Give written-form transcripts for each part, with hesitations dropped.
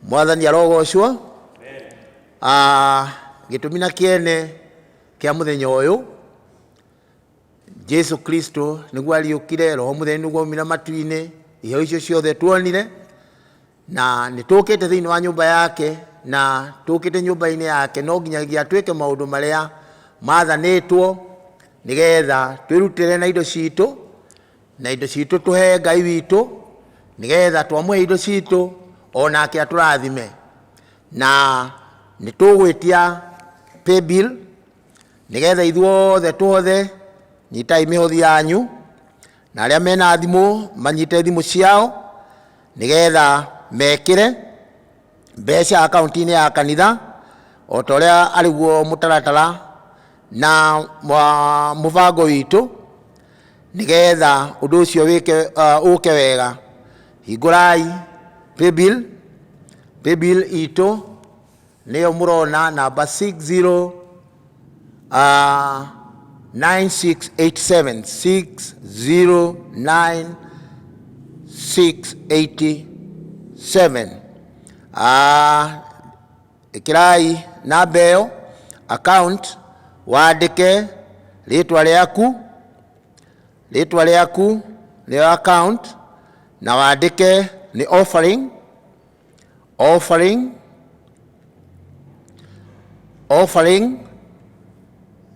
Mwathani arogocwo. Gĩtũmi na kĩene kĩa mũthenya ũyũ, Jesu Kristo nĩguo ariũkire, Roho Mũtheru nĩguo aumire matu-inĩ, iheo icio ciothe tuonire, na nĩ tũkĩte thĩinĩ wa nyũmba yake, na tũkĩte nyũmba-inĩ yake no nginyagia twĩke maũndũ marĩa mathanĩtwo, nĩgetha twĩrutĩre na indo citũ, na indo citũ tũhe Ngai witũ, nĩgetha twamũhe indo citũ onake atũrathime. Na nĩ tũgwĩtia paybill nĩgetha ithuothe tũhothe, nyitai mĩhothi yanyu, na arĩa mena thimũ manyite thimũ ciao, nĩgetha mekĩre mbeca akaunti-inĩ ya kanitha, o ta ũrĩa arĩguo mũtaratara na mũbango witũ, nĩgetha ũndũ ũcio wĩke ũke wega. Hingũrai paybill, paybill itũ nĩyo mũrona namba 60 9687, 609687. Ĩkĩrai namba ĩyo account, wandĩke rĩtwa rĩaku, rĩtwa rĩaku nĩyo account, na wandĩke nĩ offering, offering, offering,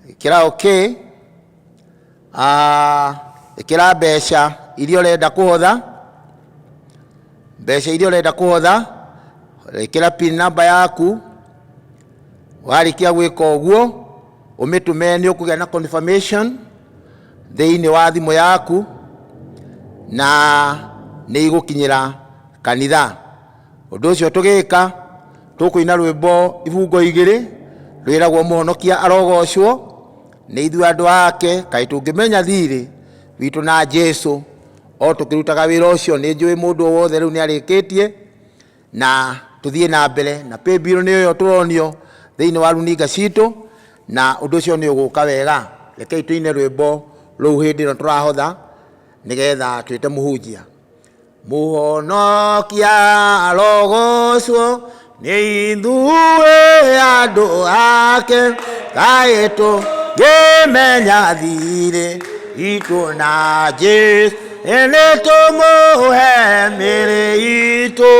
ĩkĩra okay, ĩkĩra mbeca iria ũrenda kũhotha, mbeca iria ũrenda kũhotha, ĩkĩra pin number yaku, warĩkia gwĩka ũguo, ũmĩtũme nĩ ũkũgĩa na confirmation thĩinĩ wa thimũ yaku, na nĩ igũkinyĩra kanitha. Ũndũ ũcio tũgĩka, tũkũina rwĩmbo ibungo igĩrĩ, rwĩragwo mũhonokia arogocwo, nĩ ithuĩ andũ ake, kaĩ tũngĩmenya thirĩ witũ na Jesu, o tũkĩrutaga wĩra ũcio, nĩ njũĩ mũndũ o wothe rĩu nĩ arĩkĩtie, na tũthiĩ na mbere na paybill nĩ ĩyo tũronio thĩinĩ wa runinga citũ, na ũndũ ũcio nĩ ũgũka wega. Rekei tũine rwĩmbo rũu hĩndĩ ĩno tũrahotha, nĩgetha twĩte mũhunjia. Mũhonokia arogocwo nĩ ithuĩ andũ ake, kaĩ tũngĩmenya thirĩ witũ na Jesu, nĩ tũmũhe mĩĩrĩ itũ.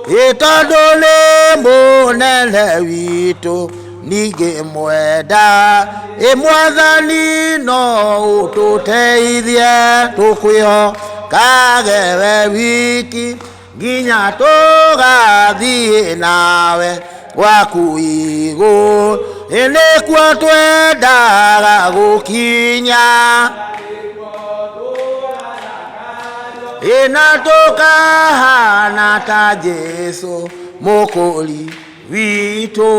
Ĩ tondũ nĩ mũnene witũ, ningĩ mwenda, ĩ Mwathani no ũtũteithie, tũkwĩhokage we wiki, nginya tũgathiĩ nawe gwaku igũrũ, ĩ nĩkuo twendaga gũkinya. Ĩ na tũkahana ta Jesu mũkũri witũ.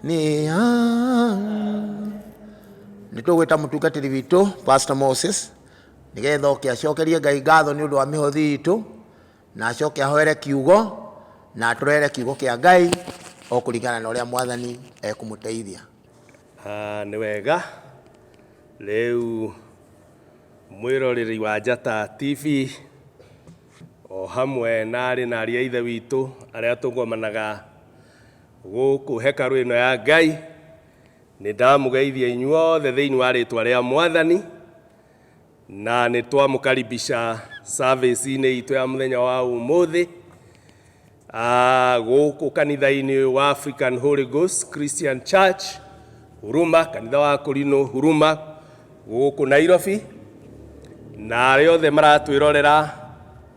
Nĩ nĩ tũgwĩta mũtungatĩri witũ Pastor Moses nĩgetha oke acokerie Ngai ngatho nĩ ũndũ wa mĩhothi itũ, na acoke ahoere kiugo na atũrehere kiugo kĩa Ngai o kũringana na ũrĩa Mwathani ekũmũteithia. Nĩ wega rĩu mwĩroreri wa Njata TV o hamwe na arĩ na ariũ a ithe witũ arĩa tũgomanaga gũkũ hekarũ ĩno ya Ngai, nĩ ndamũgeithia inyuothe thĩinĩ wa rĩtwa rĩa Mwathani, na nĩ twamũkaribisha service-inĩ itũ ya mũthenya wa ũmũthĩ. Gũkũ kanitha-inĩ ũyũ wa African Holy Ghost Christian Church Huruma, kanitha wa Kũrinũ Huruma gũkũ Nairobi, na arĩa othe maratwĩrorera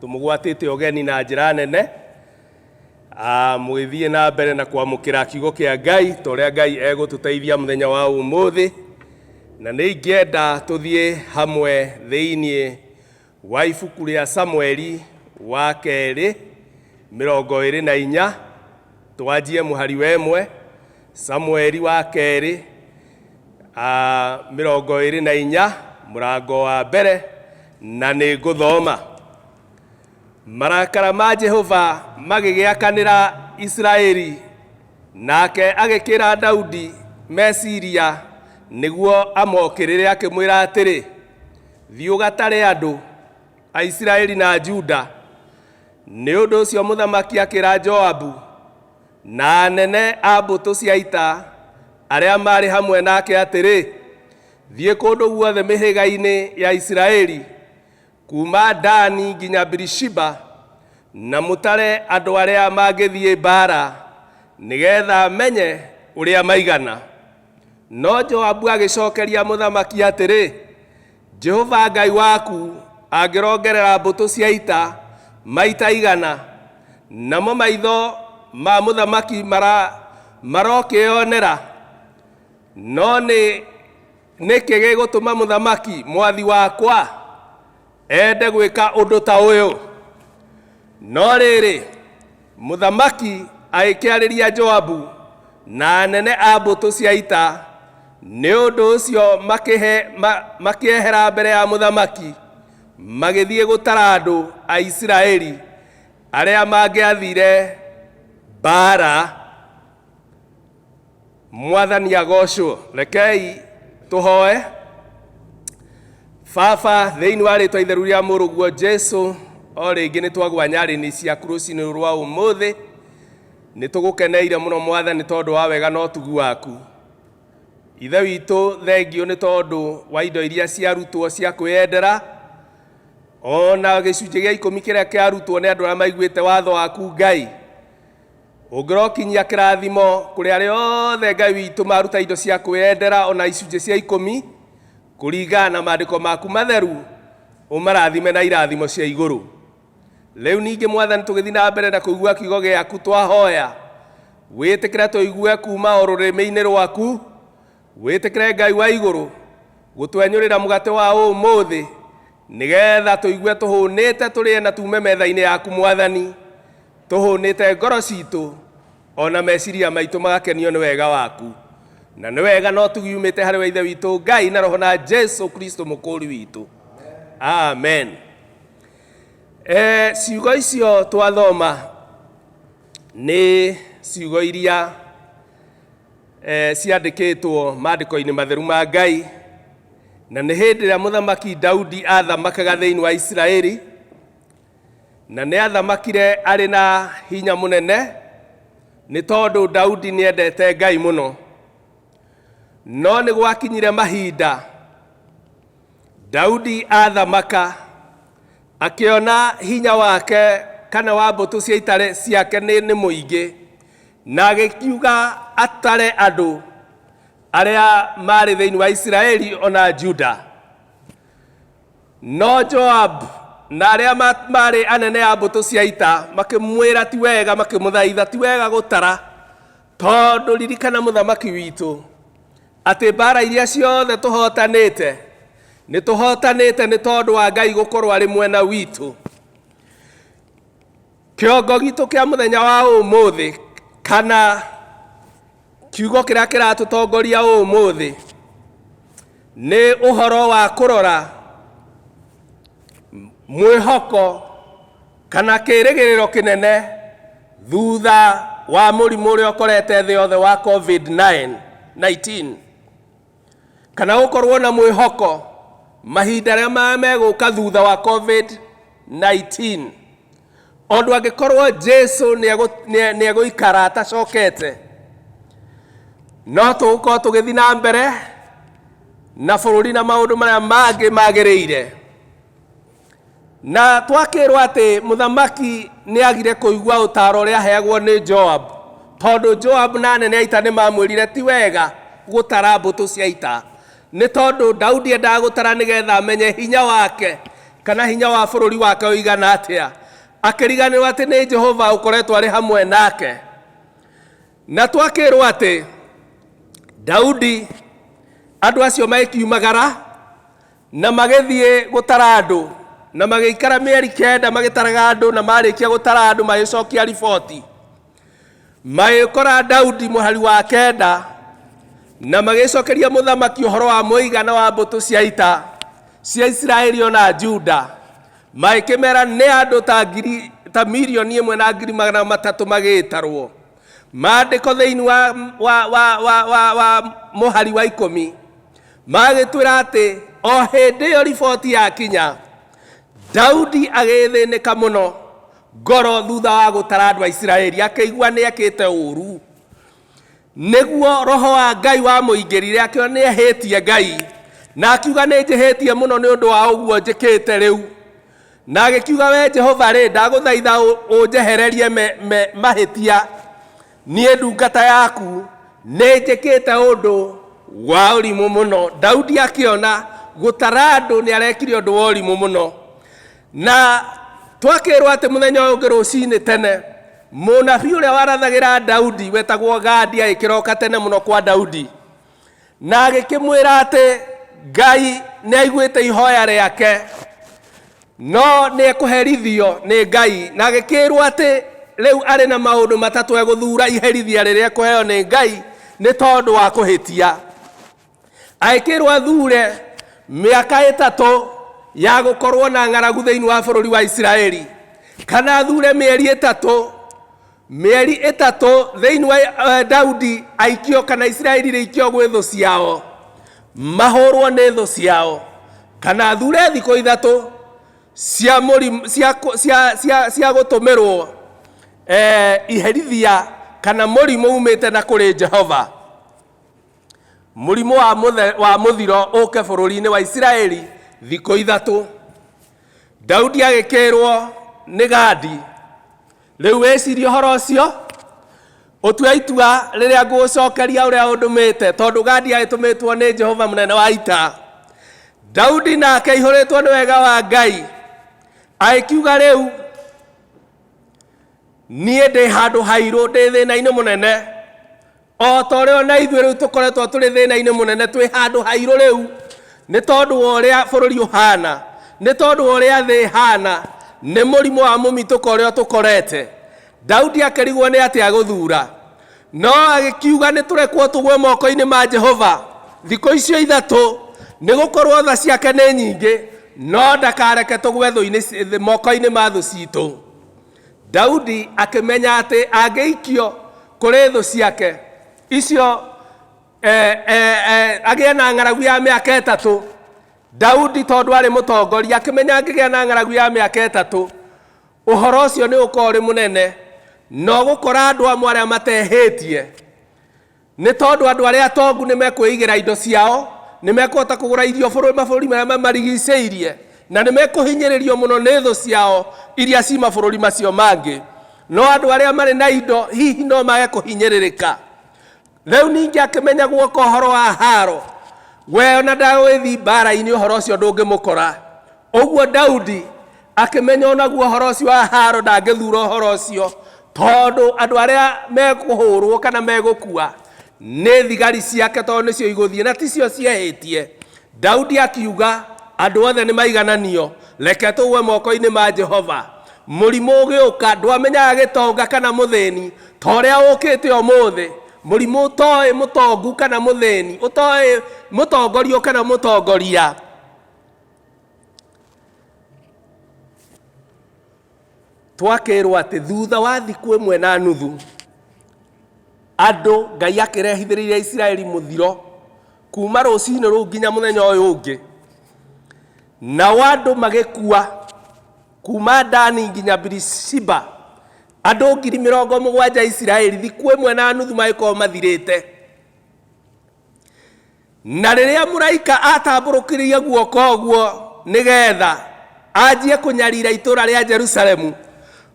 tũmũgwatĩte ũgeni na njĩra nene, mũgĩthiĩ na mbere na kwamũkĩra kiugo kĩa Ngai ta ũrĩa Ngai egũtũteithia mũthenya wa ũmũthĩ, na nĩ ingĩenda tũthiĩ hamwe thĩinĩ wa ibuku rĩa Samueli wa kerĩ 24, twanjie mũhari wa ĩmwe. Samueli wa kerĩ 24 mũrango wa mbere, na nĩ ngũthoma. Marakara ma Jehova magĩgĩakanĩra Isiraeli, nake agĩkĩra Daudi meciria nĩguo amokĩrĩre, akĩmwĩra atĩrĩ, Thiĩ ũgatare andũ. a Isiraeli na Juda. Nĩ ũndũ ũcio mũthamaki akĩra Joabu na anene a mbũtũ cia ita arĩa maarĩ hamwe nake atĩrĩ, Thiĩ kũndũ guothe mĩhĩrĩga-inĩ ya Isiraeli, kuuma Dani nginya Birishiba, na mũtare andũ arĩa mangĩthiĩ mbaara, nĩgeetha menye ũrĩa maigana. No Joabu agĩcokeria mũthamaki atĩrĩ, Jehova Ngai waku angĩrongerera mbũtũ cia ita maita 100, namo maitho ma mũthamaki marokĩĩonera. No nĩ nĩkĩ gĩgũtũma mũthamaki mwathi wakwa ende gwĩka ũndũ ta ũyũ? No rĩrĩ, mũthamaki agĩkĩarĩria Joabu na anene a mbũtũ cia ita, nĩ ũndũ ũcio makĩehera mbere ya mũthamaki, magĩthiĩ gũtara andũ a Isiraeli arĩa mangĩathire mbaara. Mwathani agocwo. Rekei tũhoe. Baba, thĩinĩ wa rĩtwa itheru rĩa mũrũguo Jesu, o rĩngĩ nĩ twagwa nyarĩni ciaku rũcinĩ rwa ũmũthĩ. Nĩ tũgũkeneire mũno Mwathani tondũ wa wega na ũtugi waku. Ithe witũ, thengio nĩ tondũ wa indo iria ciarutwo cia kwĩyendera, ona gĩcunjĩ gĩa 10 kĩrĩa kĩarutwo nĩ andũ arĩa maiguĩte watho waku Ngai. Ũngĩrokinyia kĩrathimo kũrĩ arĩa othe Ngai witũ maruta indo cia kwĩyendera ona icunjĩ cia 10 kũringana na maandĩko maku matheru, ũmarathime na irathimo cia igũrũ. Rĩu ningĩ Mwathani, tũgĩthiĩ na mbere na kũigua kiugo gĩaku, twahoya wĩtĩkĩre tũigue kuma o rũrĩmĩ-inĩ rwaku. Wĩtĩkĩre Ngai wa igũrũ gũtwenyũrĩra mũgate wa ũmũthĩ, nĩgetha tũigue tũhũnĩte, tũrĩe na tume metha-inĩ yaku Mwathani, tũhũnĩte ngoro citũ ona meciria maitũ magakenio nĩ wega waku. Na nĩ wega no tugiumĩte harĩ we Ithe witũ Ngai na Roho na Jesu Kristo mũkũũri witũ. Amen. Ciugo icio twathoma nĩ ciugo iria ciandĩkĩtwo maandĩko-inĩ matheru ma Ngai, na nĩ hĩndĩ ĩrĩa mũthamaki Daudi athamakaga thĩinĩ wa Isiraeli, na nĩ athamakire arĩ na hinya mũnene, nĩ tondũ Daudi nĩ endete Ngai mũno. No nĩ gwakinyire mahinda Daudi athamaka akĩona hinya wake kana wa mbũtũ cia ita ciake nĩ mũingĩ, na agĩkiuga atare andũ arĩa marĩ thĩinĩ wa Isiraeli ona Juda. No Joab na arĩa marĩ anene a mbũtũ cia ita makĩmwĩra ti wega, makĩmũthaitha ti wega gũtara, tondũ ririkana mũthamaki witũ atĩ mbara iria ciothe tũhotanĩte nĩ tũhotanĩte nĩ tondũ wa Ngai gũkorwo arĩ mwena witũ. Kĩongo gitũ kĩa mũthenya wa ũmũthĩ, kana kiugo kĩrĩa kĩratũtongoria ũmũthĩ, nĩ ũhoro wa kũrora mwĩhoko kana kĩĩrĩgĩrĩro kĩnene thutha wa mũrimũ ũrĩa ũkorete thĩ yothe wa COVID-19, kana gũkorwo na mwĩhoko mahinda arĩa megũka thutha wa COVID-19. Ondũ angĩkorwo Jesu nĩ egũikara atacokete, no tũgũkorwo tũgĩthiĩ na mbere na bũrũri na maũndũ marĩa mangĩ magĩrĩire. Na twakĩrwo atĩ mũthamaki nĩ agire kũigua ũtaaro ũrĩa aheagwo nĩ Joab, tondũ Joab na anene a ita nĩ mamwĩrire ti wega gũtara mbũtũ cia ita, nĩ tondũ Daudi endaga gũtara nĩgetha amenye hinya wake kana hinya wa bũrũri wake ũigana atĩa, akĩriganĩrwo atĩ nĩ Jehova ũkoretwo arĩ hamwe nake. Na twakĩrwo atĩ Daudi andũ acio magĩkiumagara na magĩthiĩ gũtara andũ, na magĩikara mĩeri 9 magĩtaraga andũ, na marĩkia gũtara andũ magĩcokia riboti, magĩkora Daudi mũhari wa 9, na magĩcokeria mũthamaki ũhoro wa mũigana wa mbũtũ cia ita cia Isiraeli ona Juda, magĩkĩmera nĩ andũ ta ngiri ta 1,300,000 magĩtarwo. Maandĩko thĩinĩ wa mũhari wa 10 magĩtwĩra atĩ o hĩndĩ ĩyo riboti yakinya, Daudi agĩthĩnĩka mũno ngoro thutha wa gũtara andũ a Isiraeli, akĩigua nĩ ekĩte ũũru. Nĩguo roho wa Ngai wamũingĩrire, akĩona nĩ ehĩtie Ngai, na akiuga nĩ njĩhĩtie mũno nĩ ũndũ wa ũguo njĩkĩte rĩu. Na agĩkiuga, we Jehova rĩ, ndagũthaitha ũnjehererie mahĩtia, niĩ ndungata yaku nĩ njĩkĩte ũndũ wa ũrimũ mũno. Daudi akĩona gũtara andũ nĩ arekire ũndũ wa ũrimũ mũno. Na twakĩrwo atĩ mũthenya ũyũ ũngĩ rũcinĩ tene, mũnabii ũrĩa warathagĩra Daudi wetagwo Gadi agĩkĩroka tene mũno kwa Daudi, na agĩkĩmwĩra atĩ Ngai nĩ aiguĩte ihoya rĩake, no nĩ ekũherithio nĩ Ngai. Na agĩkĩrwo atĩ rĩu arĩ na maũndũ matatũ egũthura iherithia rĩrĩa ekũheo nĩ Ngai nĩ tondũ wa kũhĩtia. Agĩkĩrwo athure mĩaka 3 ya gũkorwo na ng'aragu thĩinĩ wa bũrũri wa Isiraeli, kana athure mĩeri 3 thĩinĩ wa Daudi aikio, kana Isiraeli rĩikio gwĩ thũ ciao, mahũrwo nĩ thũ ciao, kana athure thikũ 3 cia mũrimũ, cia kũ-, cia, cia, cia gũtũmĩrwo, iherithia kana mũrimũ umĩte na kũrĩ Jehova. Mũrimũ wa mũthiro ũke bũrũri-inĩ wa Isiraeli thikũ 3. Daudi agĩkĩrwo nĩ Gadi, rĩu wĩcirie ũhoro ũcio, ũtue itua rĩrĩa ngũgũcokeria ũrĩa ũndũmĩte, tondũ Gadi agĩtũmĩtwo nĩ Jehova mũnene wa ita. Daudi nake aihũrĩtwo nĩ wega wa Ngai, agĩkiuga rĩu niĩ ndĩ handũ hairũ, ndĩ thĩna-inĩ mũnene, o ta ũrĩa ona ithuĩ rĩu tũkoretwo tũrĩ thĩna-inĩ mũnene, twĩ handũ hairũ rĩu, nĩ tondũ wa ũrĩa bũrũri ũhana, nĩ tondũ wa ũrĩa thĩ ĩhana, nĩ mũrimũ wa mũmitũko ũrĩa ũtũkorete. Daudi akĩrigwo nĩ atĩa gũthura, no agĩkiuga nĩ tũrekwo tũgwe moko-inĩ ma Jehova thikũ icio 3, nĩ gũkorwo tha ciake nĩ nyingĩ, no ndakareke tũgwe moko-inĩ ma thũ citũ. Daudi akĩmenya atĩ angĩikio kũrĩ thũ ciake icio, agĩe na ng'aragu ya mĩaka 3. Daudi tondũ arĩ mũtongoria akĩmenya angĩgĩa na ng'aragu ya mĩaka 3, ũhoro ũcio nĩ ũkorwo ũrĩ mũnene, na ũgũkora andũ amwe arĩa matehĩtie, nĩ tondũ andũ arĩa atongu nĩ mekwĩigĩra indo ciao, nĩ mekũhota kũgũra irio mabũrũri marĩa mamarigicĩirie, na nĩ mekũhinyĩrĩrio mũno nĩ thũ ciao iria ci mabũrũri macio mangĩ. No andũ arĩa marĩ na indo hihi no mage kũhinyĩrĩrĩka. Rĩu ningĩ akĩmenya guoka ũhoro wa haro, we ona ndagũgĩthiĩ mbara-inĩ ũhoro ũcio ndũngĩmũkora. Ũguo Daudi akĩmenya onaguo ũhoro ũcio wa haro ndangĩthura ũhoro ũcio, tondũ andũ arĩa mekũhũrwo kana megũkua nĩ thigari ciake, tondũ nĩcio igũthiĩ na ticio ciehĩtie. Daudi akiuga andũ othe nĩ maigananio, reke tũgwe moko-inĩ ma Jehova. Mũrimũ ũgĩũka ndwamenyaga gĩtonga kana mũthĩni, ta ũrĩa ũkĩte ũmũthĩ. Mũrimũ ũtoĩ mũtongu kana mũthĩni, ũtoĩ mũtongorio kana mũtongoria. Twakĩrwo atĩ thutha wa thikũ 1.5, andũ Ngai akĩrehithĩrĩria Isiraeli mũthiro kuma rũcinĩ rũu nginya mũthenya ũyũ ũngĩ, nao andũ magĩkua kuma Dani nginya Birishiba, andũ 70,000 Isiraeli thikũ 1.5 magĩkorwo mathirĩte. Na rĩrĩa mũraika atambũrũkĩrie guoko ũguo nĩgetha anjie kũnyarira itũũra rĩa Jerusalemu,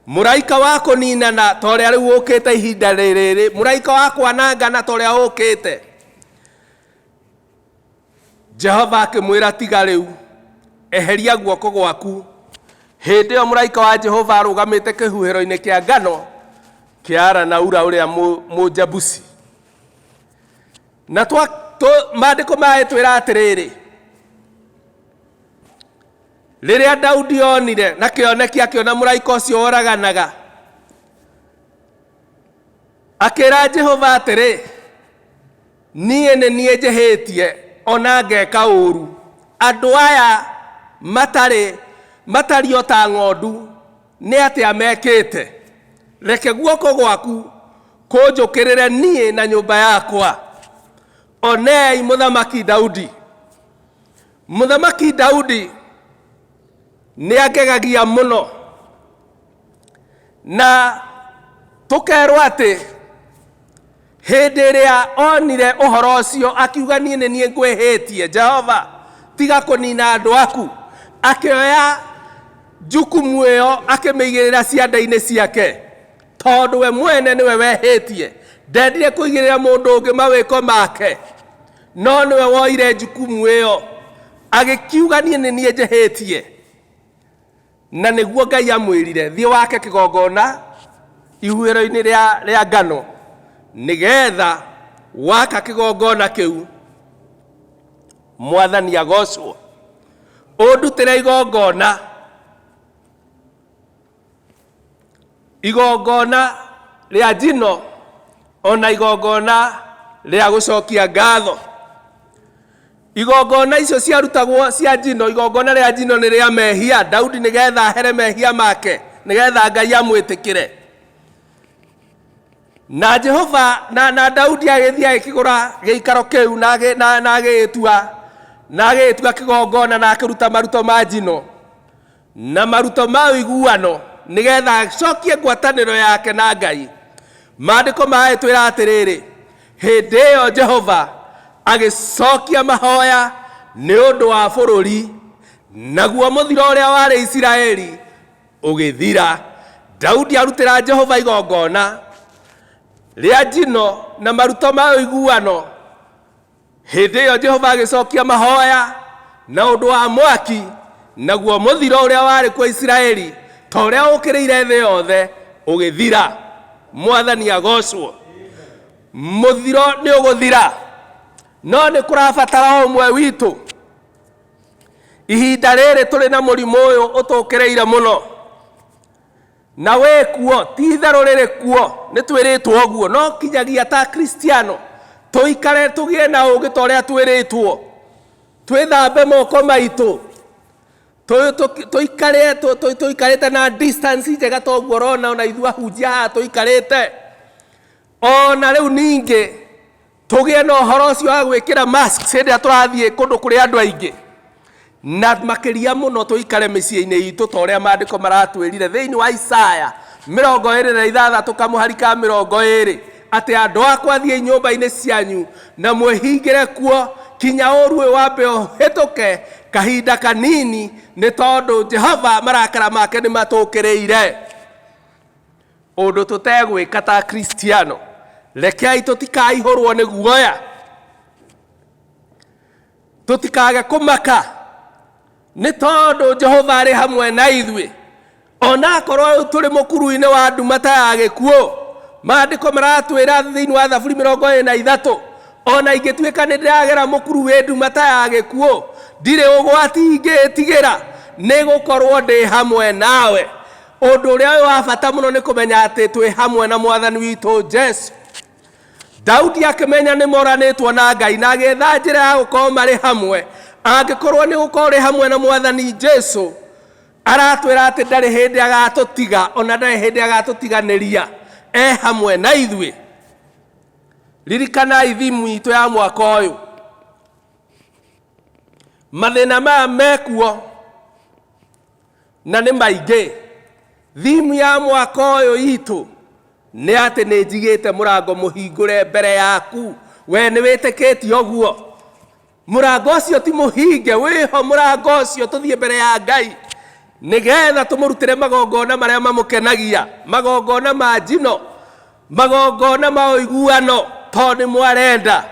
mũraika wa kũninana ta ũrĩa rĩu ũkĩte ihinda rĩrĩ, mũraika wa kwanangana ta ũrĩa ũkĩte, Jehova akĩmwĩra, tiga rĩu, eheria guoko gwaku. Hĩndĩ ĩyo mũraika wa Jehova arũgamĩte kĩhuhĩro-inĩ kĩa ngano kĩa Aranaura ũrĩa Mũjebusi. Na maandĩko magĩtwĩra atĩrĩrĩ, rĩrĩa Daudi onire na kĩoneki akĩona mũraika ũcio woraganaga, akĩra Jehova atĩrĩ, niĩ nĩ niĩ njĩhĩtie ona ngeka ũũru, andũ aya matariĩ o ta ng'ondu, nĩ atĩa mekĩte? Reke guoko gwaku kũnjũkĩrĩre niĩ na nyũmba yakwa. Onei mũthamaki Daudi. Mũthamaki Daudi Nĩ angegagia mũno. Na tũkerwo atĩ hĩndĩ ĩrĩa onire ũhoro ũcio akiuga niĩ nĩ niĩ ngwĩhĩtie Jehova, tiga kũnina andũ aku. Akĩoya jukumu ĩyo akĩmĩigĩrĩra ciande-inĩ ciake, tondũ we mwene nĩwe wehĩtie. Ndendire kũigĩrĩra mũndũ ũngĩ mawĩko make, no nĩwe woire jukumu ĩyo agĩkiuga niĩ nĩ niĩ njĩhĩtie. Na nĩguo Ngai amwĩrire, thiĩ wake kĩgongona ihuhĩro-inĩ rĩa, rĩa ngano, nĩgetha waka kĩgongona kĩu Mwathani agocwo. Ũndutĩre igongona, igongona rĩa njino ona igongona rĩa gũcokia ngatho. Igongona icio ciarutagwo cia njino, igongona rĩa njino nĩ rĩa mehia, Daudi nĩgetha ahere mehia make, nĩgetha Ngai amwĩtĩkĩre. Na Jehova na, na Daudi agĩthiĩ agĩkĩgũra gĩikaro kĩu na agĩ- na na agĩgĩtua na agĩgĩtua kĩgongona na akĩruta maruto ma njino na maruto ma ũiguano nĩgetha acokie ngwatanĩro yake na Ngai. Maandĩko magĩtwĩra atĩrĩrĩ, hĩndĩ ĩyo Jehova agĩcokia mahoya nĩ ũndũ wa bũrũri, naguo mũthiro ũrĩa warĩ Isiraeli ũgĩthira. Daudi arutĩra Jehova igongona rĩa njino na maruto ma ũiguano. Hĩndĩ ĩyo Jehova agĩcokia mahoya na ũndũ wa mwaki, naguo mũthiro ũrĩa warĩ kuo Isiraeli ta ũrĩa ũkĩrĩire thĩ yothe ũgĩthira. Mwathani agocwo. Mũthiro nĩ ũgũthira, no nĩ kũrabatara o ũmwe witũ ihinda rĩrĩ tũrĩ na mũrimũ ũyũ ũtũkĩrĩire mũno na wĩ kuo, ti itherũ rĩrĩ kuo, nĩ twĩrĩtwo ũguo, no kinyagia ta Kristiano tũikare tũgĩe na ũũgĩ ta ũrĩa twĩrĩtwo, twĩthambe moko maitũ, tũikare tũikarĩte na distance njega ta ũguo ũrona ona ithuĩ ahunjia haha tũikarĩte. Ona rĩu ningĩ tũgĩe na ũhoro ũcio wa gwĩkĩra masks hĩndĩ ĩrĩa tũrathiĩ kũndũ kũrĩ andũ aingĩ, na makĩria mũno tũikare mĩciĩ-inĩ itũ ta ũrĩa maandĩko maratwĩrire thĩinĩ wa Isaya 26 kamũhari ka 20, atĩ andũ akwa thiĩi nyũmba-inĩ cianyu na mwĩhingĩre kuo kinya ũũru ũyũ wambe ũhĩtũke kahinda kanini, nĩ tondũ Jehova marakara make nĩ matũkĩrĩire. Ũndũ tũtegwĩka ta Akristiano, rekei tũtikaihũrwo nĩ guoya, tũtikage kũmaka, nĩ tondũ Jehova arĩ hamwe na ithuĩ. Onakorwo rĩu tũrĩ mũkuru-inĩ wa nduma ta ya gĩkuũ, maandĩko maratwĩra thĩinĩ wa Thaburi 23, ona ingĩtuĩka nĩ ndĩragera mũkuru wĩ nduma ta ya gĩkuũ, ndirĩ ũgwati ingĩtigĩra, nĩ gũkorwo ndĩ hamwe nawe. Ũndũ ũrĩa wĩ wa bata mũno nĩ kũmenya atĩ twĩ hamwe na Mwathani witũ Jesu. Daudi akĩmenya nĩ moranĩtwo na Ngai na agĩetha njĩra ya gũkorwo marĩ hamwe. Angĩkorwo nĩ gũkorwo ũrĩ hamwe na Mwathani Jesu, aratwĩra atĩ ndarĩ hĩndĩ agatũtiga, ona ndarĩ hĩndĩ agatũtiganĩria, e hamwe na ithuĩ. Ririkanai thimu itũ ya mwaka ũyũ, mathĩna maya mekuo na nĩ maingĩ. Thimu ya mwaka ũyũ itũ nĩ atĩ nĩ njigĩte mũrango mũhingũre mbere yaku. We nĩ wĩtĩkĩtie ũguo? Mũrango ũcio ti mũhinge, wĩho mũrango ũcio, tũthiĩ mbere ya Ngai nĩgetha tũmũrutĩre magongona marĩa mamũkenagia, magongona ma njino, magongona ma ũiguano, tondũ nĩ mwarenda.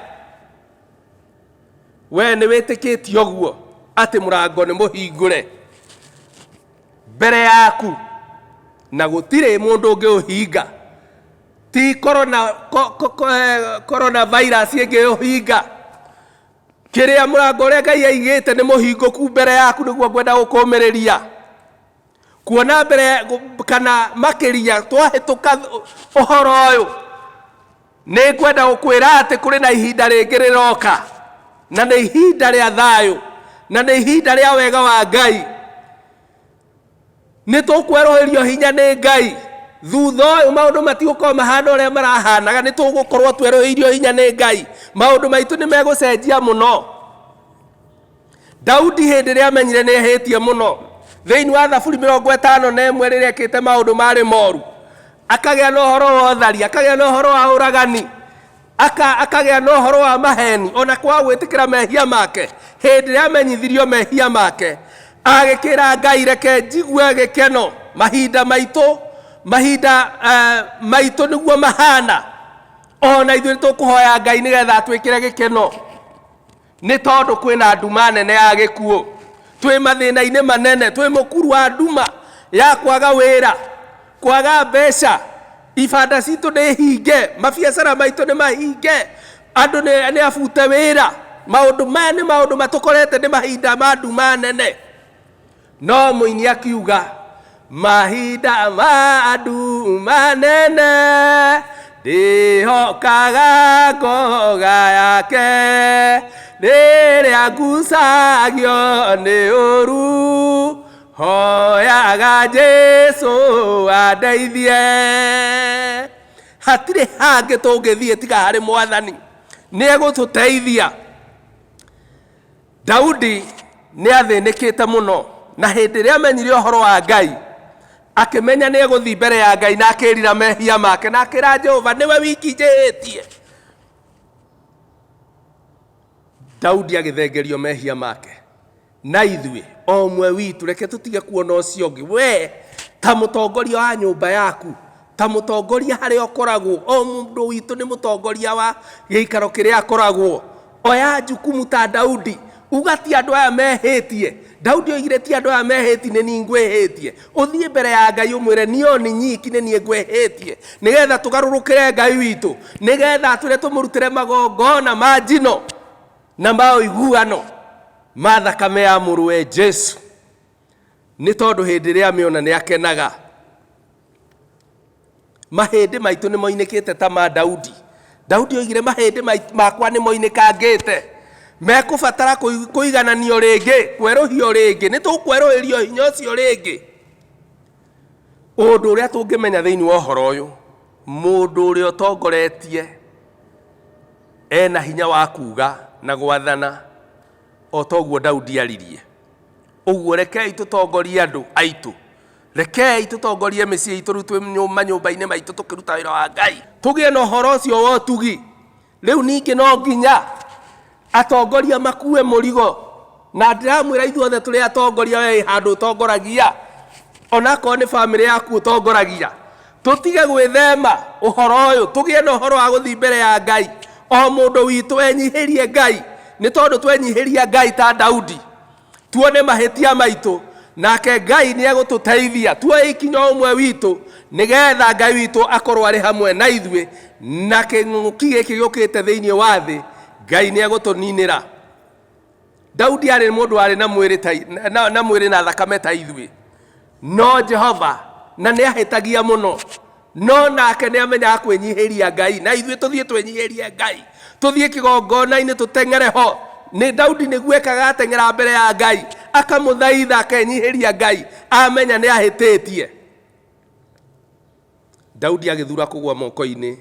We nĩ wĩtĩkĩtie ũguo atĩ mũrango nĩ mũhingũre mbere yaku na gũtirĩ mũndũ ũngĩũhinga? Ti corona, corona virus ĩngĩũhinga. Kĩrĩa mũrango ũrĩa Ngai aigĩte nĩ mũhingũku mbere yaku, nĩguo ngwenda gũkũmĩrĩria kuona mbere kana makĩria twahĩtũka ũhoro ũyũ. Nĩ ngwenda gũkwĩra atĩ kũrĩ na ihinda rĩngĩ rĩroka, na nĩ ihinda rĩa thayũ, na nĩ ihinda rĩa wega wa Ngai. Nĩ tũkwerũhĩrio hinya nĩ Ngai. Thutha ũyũ maũndũ matigũkorwo mahana ũrĩa marahanaga, nĩ tũgũkorwo twerũhĩirio hinya nĩ Ngai. Maũndũ maitũ nĩ megũcenjia mũno. Daudi hĩndĩ ĩrĩa amenyire nĩ ehĩtie mũno, Thĩinĩ wa Thaburi 51 rĩrĩa ekĩte maũndũ marĩ moru, akagĩa na ũhoro wa ũthari, akagĩa na ũhoro wa ũragani, akagĩa na ũhoro wa maheni, ona kwaga gwĩtĩkĩra mehia make. Hĩndĩ ĩrĩa amenyithirio mehia make, agĩkĩra Ngai, reke njigue gĩkeno. Mahinda maitũ, mahinda maitũ nĩguo mahana. Ona ithuĩ nĩtũkũhoya Ngai nĩgetha atwĩkĩre gĩkeno, nĩ tondũ kwĩna nduma nene ya gĩkuũ, twĩ mathĩna-inĩ manene, twĩ mũkuru wa nduma ya kwaga wĩra, kwaga mbeca, ibanda citũ nĩ hinge, mabiacara maitũ nĩ mahinge, andũ nĩ abute wĩra. Maũndũ maya nĩ maũndũ matũkorete, nĩ mahinda ma nduma nene. No mũini akiuga, mahinda ma nduma nene ndĩhokaga ngoga yake, rĩrĩa ngucagio nĩ ũru hoyaga Jesu andeithie. Hatirĩ hangĩ tũngĩthiĩ tiga harĩ Mwathani, nĩ egũtũteithia. Daudi nĩ athĩnĩkĩte mũno, na hĩndĩ ĩrĩa amenyire ũhoro wa Ngai, akĩmenya nĩ egũthiĩ mbere ya Ngai na akĩrira mehia make, na akĩra Jehova, nĩwe wiki njĩhĩtie. Daudi agĩthengerio mehia make. Na ithuĩ o ũmwe witũ, reke tũtige kuona ũcio ũngĩ. We ta mũtongoria wa nyũmba yaku, ta mũtongoria harĩa ũkoragwo, o mũndũ witũ nĩ mũtongoria wa gĩikaro kĩrĩa akoragwo. Oya jukumu ta Daudi, uga ti andũ aya mehĩtie. Daudi oigire ti andũ aya mehĩtie, nĩ niĩ ngwĩhĩtie. Ũthiĩ mbere ya Ngai ũmwĩre niĩ o nĩ nyiki nĩ niĩ ngwĩhĩtie, nĩgetha tũgarũrũkĩre Ngai witũ, nĩgetha atwĩre tũmũrutĩre magongona ma njino na ma ũiguano ma thakame ya mũrũwe Jesu, nĩ tondũ hĩndĩ ĩrĩa amĩona nĩ akenaga. Mahĩndĩ maitũ nĩ moinĩkĩte ta ma Daudi. Daudi oigire mahĩndĩ makwa nĩ moinĩkangĩte, mekũbatara kũigananio rĩngĩ, kwerũhio rĩngĩ. Nĩ tũkwerũhĩrio hinya ũcio rĩngĩ. Ũndũ ũrĩa tũngĩmenya thĩinĩ wa ũhoro ũyũ, mũndũ ũrĩa ũtongoretie ena hinya wa kuga na gwathana o toguo Daudi aririe. Ũguo rekei tũtongorie andũ aitũ, rekei tũtongorie mĩciĩ itũ rĩu twĩ manyũmba-inĩ maitũ tũkĩruta wĩra wa Ngai, tũgĩe na ũhoro ũcio wa ũtugi. Rĩu ningĩ no nginya atongoria makue mũrigo, na ndĩramwĩra ithuothe tũrĩ atongoria, we handũ ũtongoragia, onakorwo nĩ bamĩrĩ yaku ũtongoragia, tũtige gwĩthema ũhoro ũyũ, tũgĩe na ũhoro wa gũthiĩ mbere ya Ngai. O mũndũ witũ enyihĩrie Ngai, nĩ tondũ twenyihĩria Ngai ta Daudi, tuone mahĩtia maitũ, nake Ngai nĩ egũtũteithia. Tuoe ikinya o ũmwe witũ, nĩgetha Ngai witũ akorwo arĩ hamwe na ithuĩ, na kĩng'ũki gĩkĩ gĩũkĩte thĩinĩ wa thĩ Ngai nĩ egũtũninĩra. Daudi arĩ mũndũ warĩ na mwĩrĩ ta, na, na mwĩrĩ na thakame ta ithuĩ, no Jehova na nĩ ahĩtagia mũno, no nake nĩ amenyaga kwĩnyihĩria Ngai. Na ithuĩ tũthiĩ twĩnyihĩrie Ngai, tũthiĩ kĩgongona-inĩ tũteng'ere ho. Nĩ Daudi nĩguo ekaga, ateng'era mbere ya Ngai akamũthaitha, akenyihĩria Ngai, amenya nĩ ahĩtĩtie. Daudi agĩthura kũgwa moko-inĩ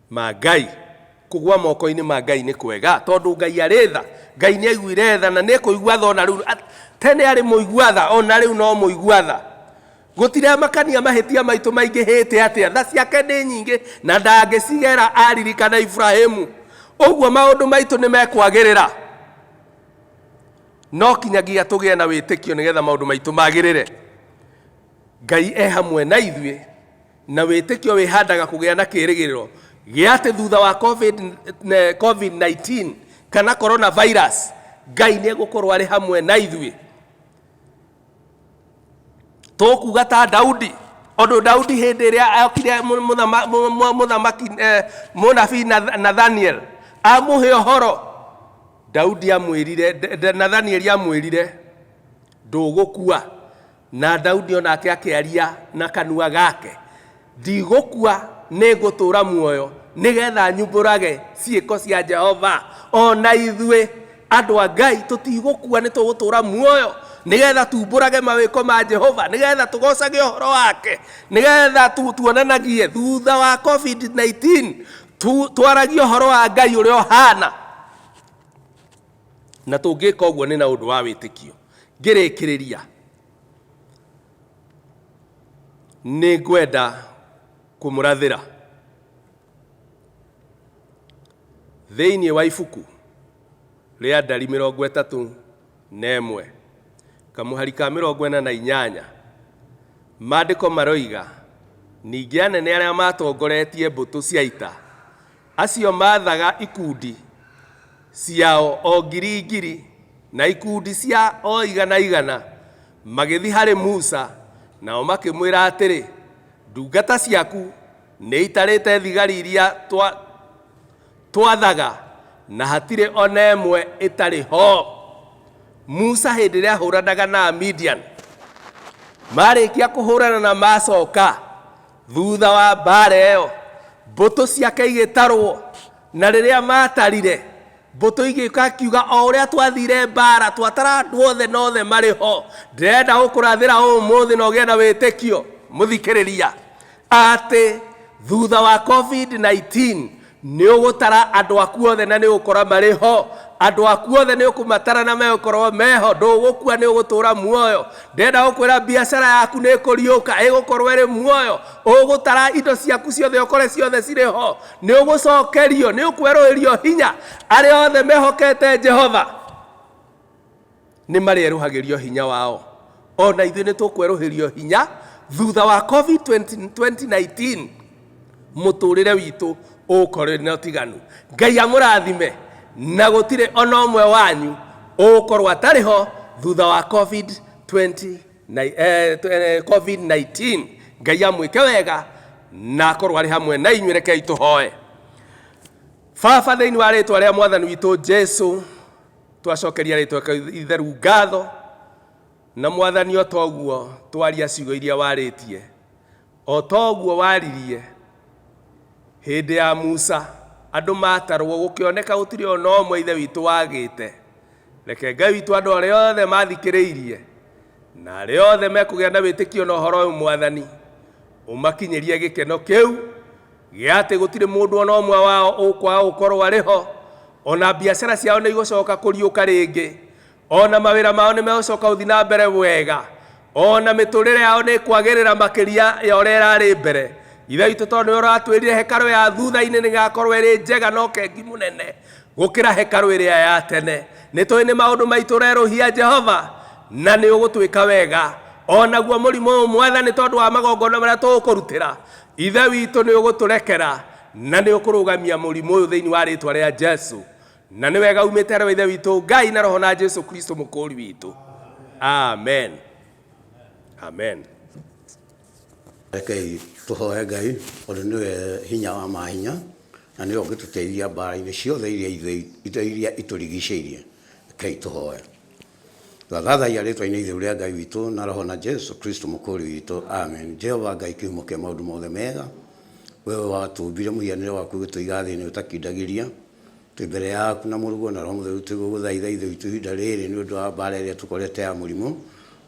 ma Ngai. Kũgwa moko-inĩ ma Ngai nĩ kwega, tondũ Ngai arĩ tha. Ngai nĩ aiguire tha na nĩ ekũigua tha ona rĩu. Tene arĩ mũigua tha, ona rĩu no mũigua tha. Gũtiramakania mahĩtia maitũ maingĩhĩte atĩa, tha ciake nĩ nyingĩ na ndangĩcigera aririkana Ibrahimu. Ũguo maũndũ maitũ nĩ mekwagĩrĩra, no kinyagia tũgĩe na wĩtĩkio nĩgetha maũndũ maitũ magĩrĩre. Ngai e hamwe na ithuĩ, na wĩtĩkio wĩhandaga kũgĩa na kĩĩrĩgĩrĩro gĩa atĩ thutha wa COVID-19 kana coronavirus, Ngai nĩ egũkorwo arĩ hamwe na ithuĩ. Tũkuga ta Daudi, ũndũ Daudi hĩndĩ ĩrĩa okire mũthamaki, mũnabii Nathaniel amũhe ũhoro, Daudi amwĩrire, Nathanieli amwĩrire ndũgũkua. Na Daudi onake akĩaria na kanua gake, ndigũkua, nĩ ngũtũũra muoyo nĩgetha nyumbũrage ciĩko cia Jehova. Ona ithuĩ andũ a Ngai tũtigũkua, nĩ tũgũtũũra muoyo nĩgetha tumbũrage mawĩko ma Jehova, nĩgetha tũgocage ũhoro wake, nĩgetha tuonanagie thutha wa COVID-19 twaragie ũhoro wa Ngai ũrĩa ũhana. Na tũngĩka ũguo nĩ na ũndũ wa wĩtĩkio. Ngĩrĩkĩrĩria, Nĩ ngwenda kũmũrathĩra thĩinĩ wa ibuku rĩa Ndari 31, kamũhari ka 48, maandĩko maroiga, ningĩ anene arĩa matongoretie mbũtũ cia ita, acio maathaga ikundi ciao o ngiri ngiri na ikundi cia o igana igana, magĩthiĩ harĩ Musa, nao makĩmwĩra atĩrĩ, ndungata ciaku nĩ itarĩte thigari iria twathaga, na hatirĩ ona ĩmwe ĩtarĩ ho. Musa hĩndĩ ĩrĩa ahũranaga na Amidian, marĩkia kũhũrana na macoka thutha wa mbara ĩyo, mbũtũ ciake igĩtarwo, na rĩrĩa matarire mbũtũ igĩũka akiuga o ũrĩa twathire mbara twatara andũ othe na othe marĩ ho. Ndĩrenda gũkũrathĩra ũmũthĩ na ũgĩe na wĩtĩkio mũthikĩrĩria atĩ thutha wa COVID-19 nĩ ũgũtara andũ aku othe na nĩ ũgũkora marĩ ho. Andũ aku othe nĩ ũkũmatara na megũkorwo meho, ndũgũkua, nĩ ũgũtũra muoyo. Ndĩrenda gũkwĩra biacara yaku nĩ ĩkũriũka, ĩgũkorwo ĩrĩ muoyo. Ũgũtara indo ciaku ciothe ũkore ciothe cirĩ ho. Nĩ ũgũcokerio, nĩ ũkwerũhĩrio hinya. Arĩa othe mehokete Jehova nĩ marĩerũhagĩrio hinya wao. Ona ithuĩ nĩ tũkwerũhĩrio hinya thutha wa COVID 2019, mũtũrĩre witũ ũgũkorwo na ũtiganu. Ngai amũrathime, na gũtirĩ ona ũmwe wanyu ũgũkorwo atarĩ ho thutha wa COVID-19. Ngai amwĩke wega na akorwo arĩ hamwe na inyuĩ. Rekei tũhoe. Baba, thĩinĩ wa rĩtwa rĩa Mwathani witũ Jesu, twacokeria rĩtwa itheru ngatho, na Mwathani, o toguo twaria ciugo iria warĩtie, o toguo waririe hĩndĩ ya Musa, andũ matarwo gũkĩoneka gũtirĩ ona ũmwe, Ithe witũ, wagĩte. Reke Ngai witũ, andũ arĩa othe mathikĩrĩirie na arĩa othe mekũgĩa na wĩtĩkio na ũhoro ũyũ, Mwathani, ũmakinyĩrie gĩkeno kĩu gĩa atĩ gũtirĩ mũndũ ona ũmwe wao ũkwaga gũkorwo arĩ ho. Ona biacara ciao nĩ igũcoka kũriũka rĩngĩ, ona mawĩra mao nĩ megũcoka gũthiĩ na mbere wega, ona mĩtũrĩre yao nĩ ĩkwagĩrĩra makĩria ya ũrĩa ĩrarĩ mbere. Ithe witũ, tondũ nĩ ũratwĩrire hekarũ ya thutha-inĩ nĩ ĩgakorwo ĩrĩ njega na ũkengi mũnene gũkĩra hekarũ ĩrĩa ya tene, nĩ tũĩ nĩ maũndũ maitũ ũrerũhia, Jehova, na nĩ ũgũtwĩka wega. Onaguo mũrimũ ũyũ, Mwathani, tondũ wa magongona marĩa tũgũkũrutĩra, Ithe witũ, nĩ ũgũtũrekera na nĩ ũkũrũgamia mũrimũ ũyũ thĩinĩ wa rĩtwa rĩa Jesu. Na nĩ wega umĩte harĩ Ithe witũ Ngai na Roho na Jesu Kristo mũkũri witũ. Amen, amen. Rekei tũhoe Ngai, tondũ nĩwe hinya wa mahinya na nĩwe ũngĩtũteithia mbara-inĩ ciothe iria itũrigicĩirie. Rekei tũhoe. Twathathaiya rĩtwa-inĩ itheru rĩa Ngai witũ na Roho na Jesu Kristo mũkũri witũ. Amen. Jehova Ngai, kĩhumo kĩa maũndũ mothe mega, wewe watũmbire mũhianĩre waku, ũgĩtũiga thĩ ĩno ũtakindagĩria, twĩ mbere yaku na Mũrũguo na Roho Mũtheru, tũgũgũthaitha, Ithe witũ, ihinda rĩrĩ nĩ ũndũ wa mbara ĩrĩa tũkorete ya mũrimũ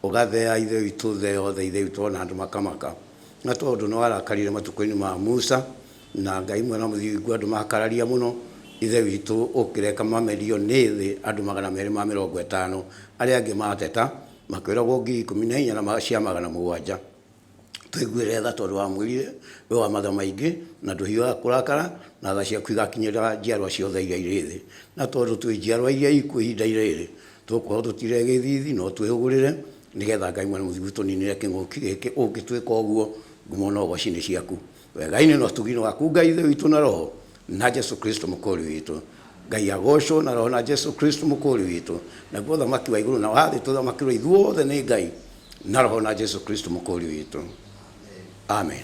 ũgathea, Ithe witũ, thĩ yothe, Ithe witũ, ona andũ makamaka. Na tondũ nĩ warakarire matukũ-inĩ ma Musa na Ngai mwena mũthingu, andũ makararia mũno, Ithe witũ, ũkĩreka mamerio nĩ thĩ andũ 250, arĩa angĩ mateta makĩũragwo 14,700. Tũiguĩre tha, tondũ wamwĩrire we wa matha maingĩ na ndũhiũhaga kũrakara, na tha ciaku igakinyĩra njiarwa ciothe iria irĩ thĩ. Na tondũ twĩ njiarwa iria ikuo ihinda rĩrĩ, tũgũkorwo tũtire gĩthithi, no twĩhũgũrĩre nĩgetha Ngai mwene mũthingu tũninĩre kĩng'ũki gĩkĩ. Ũngĩtwĩka ũguo, ngumo na ũgoci nĩ ciaku, wega-inĩ na ũtugi-inĩ waku, Ngai Ithe witũ na Roho na Jesu Kristo mũkũri witũ. Ngai agocwo na Roho na Jesu Kristo mũkũri witũ. Naguo ũthamaki wa igũrũ na wa thĩ tũthamakĩrwo ithuothe nĩ Ngai na Roho na Jesu Kristo mũkũri witũ. Amen.